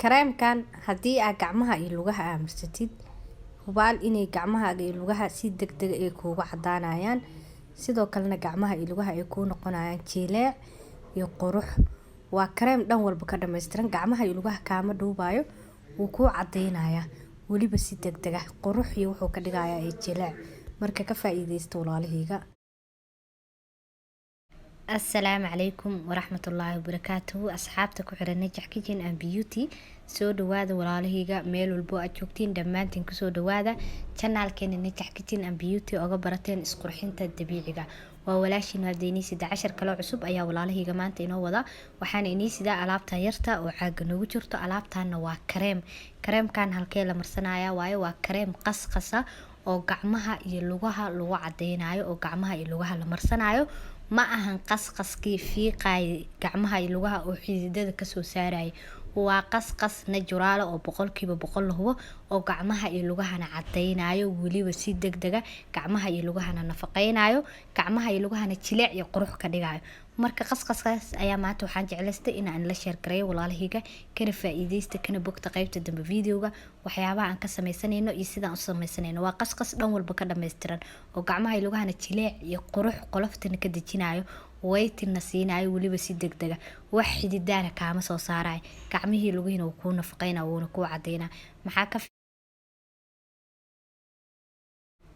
Kareemkan haddii aad gacmaha iyo lugaha aamusatid, hubaal inay gacmahaaga iyo lugaha si degdeg ah ay kuugu cadaanayaan. Sidoo kalena gacmaha iyo lugaha ay kuu noqonayaan jileec iyo qurux. Waa kareem dhan walba ka dhammaystiran, gacmaha iyo lugaha kaama dhuubayo, wuu kuu cadaynayaa weliba si degdeg ah, qurux iyo wuxuu ka dhigayaa ee jileec. Marka ka faa'iidaysta, walaalahayga. Asalaamu calaykum waraxmatullaahi wabarakaatuhu. Asxaabta ku xiran Najax Kitchen and Beauty, soo dhawaada walaalahayga, meel walbo aad joogtiin dhammaantiin kusoo dhawaada channelkeena Najax Kitchen and Beauty, oga barateen isqurxinta dabiiciga. Waa walaashiin hadda cashar kaloo cusub ayaa walaalahayga maanta inoo wada. Waxaana inii sidaa alaabtan yarta oo caaga noogu jirto. Alaabtanna waa kareem. Kareemkan halkee la marsanaya waayo? Waa kareem qasqasa oo gacmaha iyo lugaha lagu cadeynayo, oo gacmaha iyo lugaha la marsanayo. Ma ahan qasqaskii fiiqayay gacmaha iyo lugaha oo xididada kasoo saarayay. Waa qasqas natural oo 100% la hubo, oo gacmaha iyo lugahana cadeynayo weliba si degdega, gacmaha iyo lugahana nafaqeynayo, gacmaha iyo lugahana jileec iyo qurux ka dhigayo. Marka qasqaskaas ayaa maanta waxaan jeclaystay in aan la share gareeyo walaalahayga, kana faa'iidaysta, kana bogta qaybta dambe videoga waxyaabaha aan ka sameysanayno iyo sidaan u sameysanayno. Waa qasqas dhan walba ka dhammaystiran oo gacmaha iyo lugahana jileec iyo qurux, qoloftana ka dejinayo, whitening-na siinayo weliba si degdega, wax xididaana kaama soo saarayo. Gacmihii lugihiina wuu kuu nafaqeynaa, wuuna kuu cadeynaa. Maxaa ka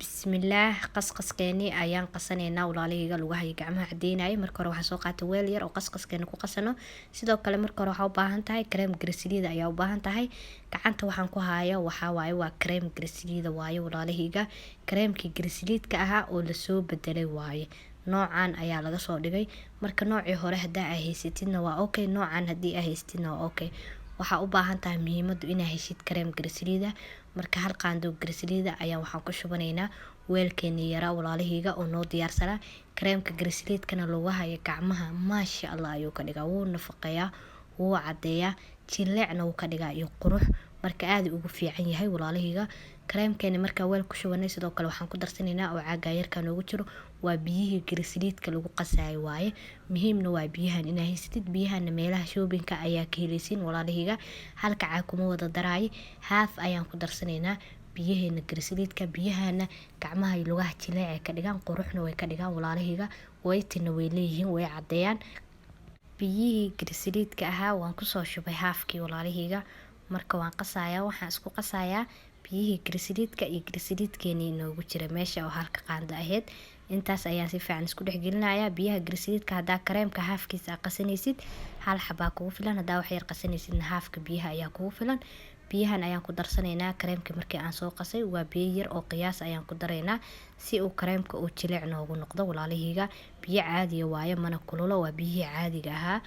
Bismillaah, qasqaskeeni ayaan qasanaynaa, walaalahayga, lugaha iyo gacmaha cadeynaya. Marka hore waxaan soo qaatay weel yar oo qasqaskeena ku qasano. Sidoo kale marka hore waxaa u baahan tahay kareem grisliida ayaa u baahan tahay. Gacanta waxaan ku haya waxaa waaye waa kareem grisliida waaye, walaalahayga. Kareemkii grisliidka ahaa oo lasoo bedelay waaye, noocan ayaa laga soo dhigay. Marka noocii hore hadaa aa haysatidna waa okay, noocan haddii aa haysatidna waa okay. Waxaa u baahan tahay muhiimadu inaa heshid kareem grisliida. Marka hal qaando grisliida ayaa waxaan ku shubanaynaa weelkeeni yaraa, walaalahayga, oo noo diyaarsanaa. Kareemka grisliidkana lugaha iyo gacmaha maasha Allah ayuu ka dhigaa, wuu nafaqeeyaa, wuu cadeeyaa, jileecna wuu ka dhigaa iyo qurux. Marka aad ugu fiican yahay, walaalahayga, kareemkeeni. Markaa weel ku shubanay, sidoo kale waxaan ku darsanaynaa oo caaga yarka noogu jiro waa biyihii grisliidka lagu qasaayo waaye. Muhiimna waa biyahan inaa haysatid. Biyahana meelaha shoppingka ayaa ka heleysiin, walaalahayga. Halka caag kuma wada daraayo, haaf ayaan ku darsanaynaa biyaheena grisliidka. Biyahana gacmaha iyo lugaha jileec ay ka dhigaan, quruxna way ka dhigaan, walaalahayga, whitening-na way leeyihiin, way cadeeyaan. Biyihii grisliidka ahaa waan kusoo shubay haafkii, walaalahayga. Marka waan qasayaa, waxaan isku qasayaa biyihii grisliidka iyo grisliidkeenii inoogu jira meesha oo halka qaando ahayd. Intaas ayaan si fiican isku dhex gelinayaa. Biyaha grisliidka haddaa kareemka haafkiisa aa qasanaysid, hal xabaa kugu filan. Haddaa wax yar qasanaysidna, haafka biyaha ayaa kugu filan. Biyahan ayaan ku darsanaynaa kareemka markii aan soo qasay. Waa biyo yar oo qiyaas ayaan ku daraynaa si uu kareemka uu jileec noogu noqdo, walaalahayga. Biyo caadiya waaye, mana kululo, waa biyihii caadiga ahaa.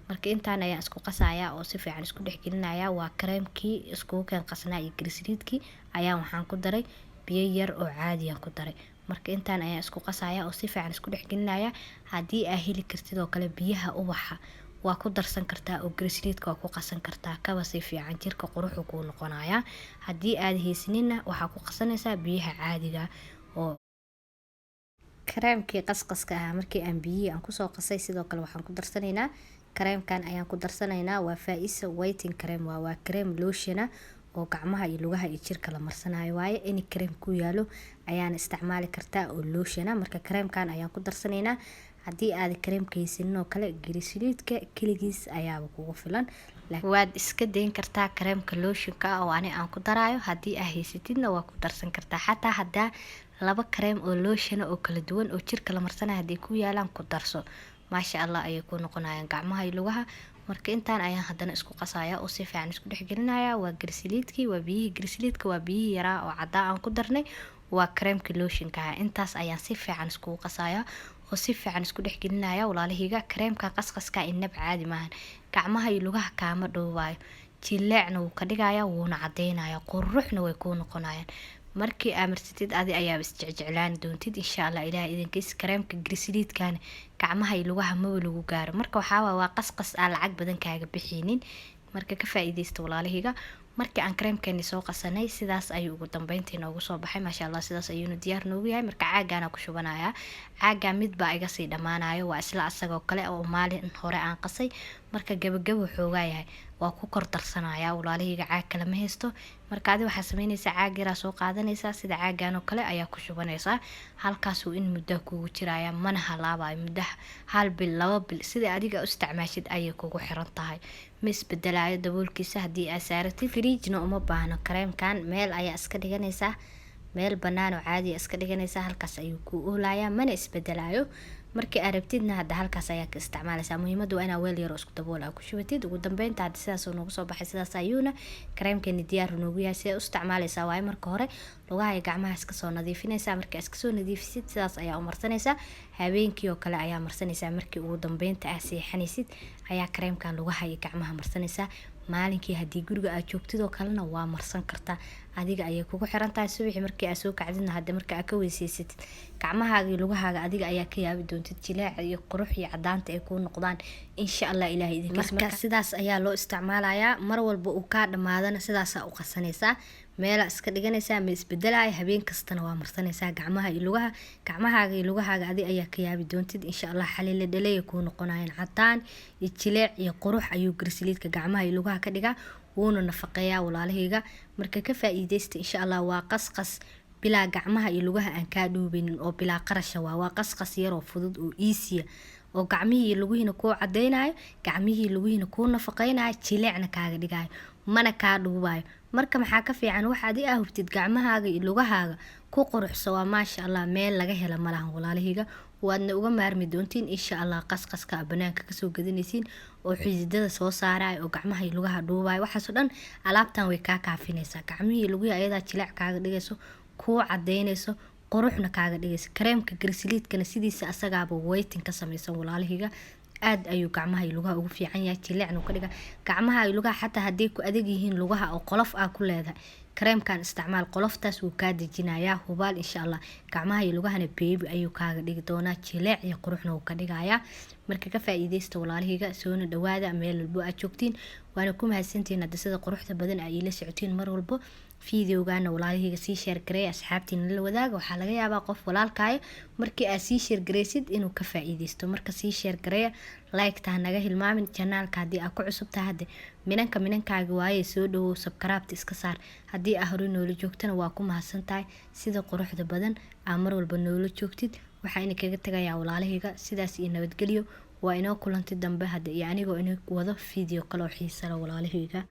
Marka intaan ayaan isku qasayaa oo si fiican isku dhex gelinayaa. Waa kareemkii iskugu keen qasnaa iyo grisliidkii ayaa waxaan ku daray biyo yar oo caadiyaan ku daray. Marka intaan ayaan isku qasayaa oo si fiican isku dhex gelinayaa. Haddii aa heli kartid oo kale biyaha ubaxa, waa ku darsan kartaa oo grisliidka waa ku qasan kartaa, kaba si fiican jirka quruxu kuu noqonayaa. Haddii aad haysaninna, waxaa ku qasanaysaa biyaha caadiga. Oo kareemkii qasqaska ahaa markii aan biyihii aan kusoo qasay, sidoo kale waxaan ku darsanaynaa kareemkan ayaan ku darsanaynaa. Waa Faisa whitening cream, waa kareem lotiona oo gacmaha iyo lugaha iyo jirka la marsanayo waaye. Any kareem ku yaalo ayaana isticmaali kartaa oo lotiona. Marka kareemkan ayaan ku darsanaynaa. Haddii aad kareemka haysanin oo kale, grisliidka keligiis ayaaba kugu filan. Waad iska dayn kartaa kareemka lotionka ah oo ani aan ku daraayo. Haddii aa haysatidna, waa ku darsan kartaa. Xataa haddaa laba kareem oo lotiona oo kala duwan oo jirka la marsanayo hadday ku yaalaan, ku darso, maasha Allah ayay ku noqonayaan gacmaha iyo lugaha. Marka intaan ayaan haddana isku qasaya oo si fiican isku dhex gelinaya. Waa grisliidkii, waa biyihii grisliidka, waa biyihii yaraa oo caddaa aan ku darnay, waa kareemka lotionka ah. Intaas ayaan si fiican iskugu qasaya oo si fiican isku dhex gelinaya, walaalahayga. Kareemka qasqaska inab caadi maahan, gacmaha iyo lugaha kaama dhowaayo, jileecna wuu ka dhigaya, wuuna cadeynaya, quruxna way kuu noqonayaan. Markii aa marsatid, adi ayaaba isjecjeclaan doontid, insha Allah, Ilaah idankiis. Kareemka grisliidkana gacmaha iyo lugaha maba lagu gaaro. Marka waxaa waa qasqas aan lacag badan kaaga bixinin. Marka ka faa'iidaysta, walaalahayga. Markii aan kareemkeeni soo qasanay, sidaas ayuu ugu dambeyntii noogu soo baxay, maasha Allah. Sidaas ayuuna diyaar noogu yahay. Marka caagaana ku shubanayaa. Caagaa mid baa iga sii dhammaanayo, waa isla asagoo kale oo maalin hore aan qasay. Marka gabagabo xoogaa yahay waa ku kor darsanaya walaalahayga, caag kale ma haysto. Marka adi waxaa sameynaysaa caag yaraa soo qaadanaysaa, sida caagan oo kale ayaa ku shubanaysaa. Halkaasuu in muddo kugu jiraya, mana halaabayo. Muddo 1 bil, 2 bil, sida adiga u isticmaashid ayay kugu xiran tahay. Ma isbedelayo daboolkiisa haddii aad saaratid. Fridge-na uma baahno kareemkan. Meel ayaa iska dhiganaysaa, meel banaan oo caadi iska dhiganaysaa, halkaas ayuu ku oolayaa, mana isbedelayo. Markii aad rabtidna hadda halkaas ayaa ka isticmaalaysaa. Muhiimaddu waa inaa weel yar oo isku dabool aa ku shubatid. Ugu dambeynta hadda sidaas uu noogu soo baxay, sidaas ayuuna kareemkeeni diyaar noogu yahay. Sidee u isticmaalaysaa waaye? Marka hore lugaha iyo gacmaha iska soo nadiifinaysaa. Marka iska soo nadiifisid, sidaas ayaa u marsanaysaa. Habeenkii oo kale ayaa marsanaysaa. Markii ugu dambeynta aad seexanaysid ayaa kareemkan lugaha iyo gacmaha marsanaysaa. Maalinkii haddii guriga aad joogtid oo kalena waa marsan kartaa, adiga ayay kugu xiran tahay. Subaxii markii aad soo kacdidna, hadda marka aad ka weyseysatid, gacmahaaga iyo lugahaaga adiga ayaa ka yaabi doontid jileeca iyo qurux iyo cadaanta ay kuu noqdaan, insha Allah Ilahay idinkiis. Marka sidaas ayaa loo isticmaalayaa. Mar walba uu kaa dhamaadana sidaasaa u qasanaysaa, meela iska dhiganaysaa, ma isbedelaya. Habeen kastana waa marsanaysaa gacmaha iyo lugaha. Gacmahaaga iyo lugahaaga adi ayaa ka yaabi doontid, insha Allah. Xalila dhaleya kuu noqonayan, cadaan iyo jileec iyo qurux ayuu grisliidka gacmaha iyo lugaha ka dhigaa, wuuna nafaqeeyaa walaalahayga. Marka ka faa'iidaysta, insha Allah. Waa qasqas bilaa gacmaha iyo lugaha aan kaa dhuubeynin oo bilaa qarasha. Waa qasqas yaroo fudud oo easy oo gacmihii iyo lugihiina kuu cadeynayo, gacmihii lugihiina kuu nafaqeynayo, jileecna kaaga dhigayo, mana kaa dhuubayo. Marka maxaa ka fiican wax adi aa hubtid gacmahaaga iyo lugahaaga ku quruxso? Waa maasha Allah, meel laga hela malahan walaalahayga. Waadna uga maarmi doontiin, insha Allah, qasqaska a banaanka kasoo gadanaysiin oo xididada soo saarayo oo gacmaha iyo lugaha dhuubayo. Waxaasoo dhan alaabtan way kaa kaafinaysaa. Gacmihii lugihii ayadaa jileec kaaga dhigayso, kuu cadeynayso, quruxna kaaga dhigayso. Kareemka grisliidkana sidiisa asagaaba whitening ka sameysan walaalahayga. Aad ayuu gacmaha iyo lugaha ugu fiican yahay, jileecna ka dhiga gacmaha iyo lugaha. Xataa hadday ku adag yihiin lugaha oo qolof aa ku leedahay, kareemkan isticmaal, qoloftaas wuu kaa dejinayaa hubaal, insha Allah. Gacmaha iyo lugahana baby ayuu kaaga dhigi doonaa, jileec iyo quruxna wuu ka dhigayaa. Marka ka faa'iidaysta walaalahayga, soona dhawaada meel walbo aad joogtiin. Waana ku mahadsantihiin hadda sida quruxda badan ay ila socotiin mar walbo. Videogana walaalahayga sii share gareey, asxaabtiina la wadaaga. Waxaa laga yaabaa qof walaalkaayo markii aad sii share gareysid inuu ka faa'iidaysto. Marka sii share gareeya, like-ta ha naga hilmaamin. Channelka haddii aad ku cusub tahay, hadde minanka minankaaga waaye, soo dhawow, subscribe-ta iska saar. Haddii aa hore noola joogtana, waa ku mahadsan tahay sida quruxda badan aa mar walba noola joogtid. Waxaa ina kaga tagayaa walaalahayga sidaas iyo nabadgelyo. Waa inoo kulanti dambe hadda iyo anigoo ina wado video kaloo xiisa leh walaalahayga.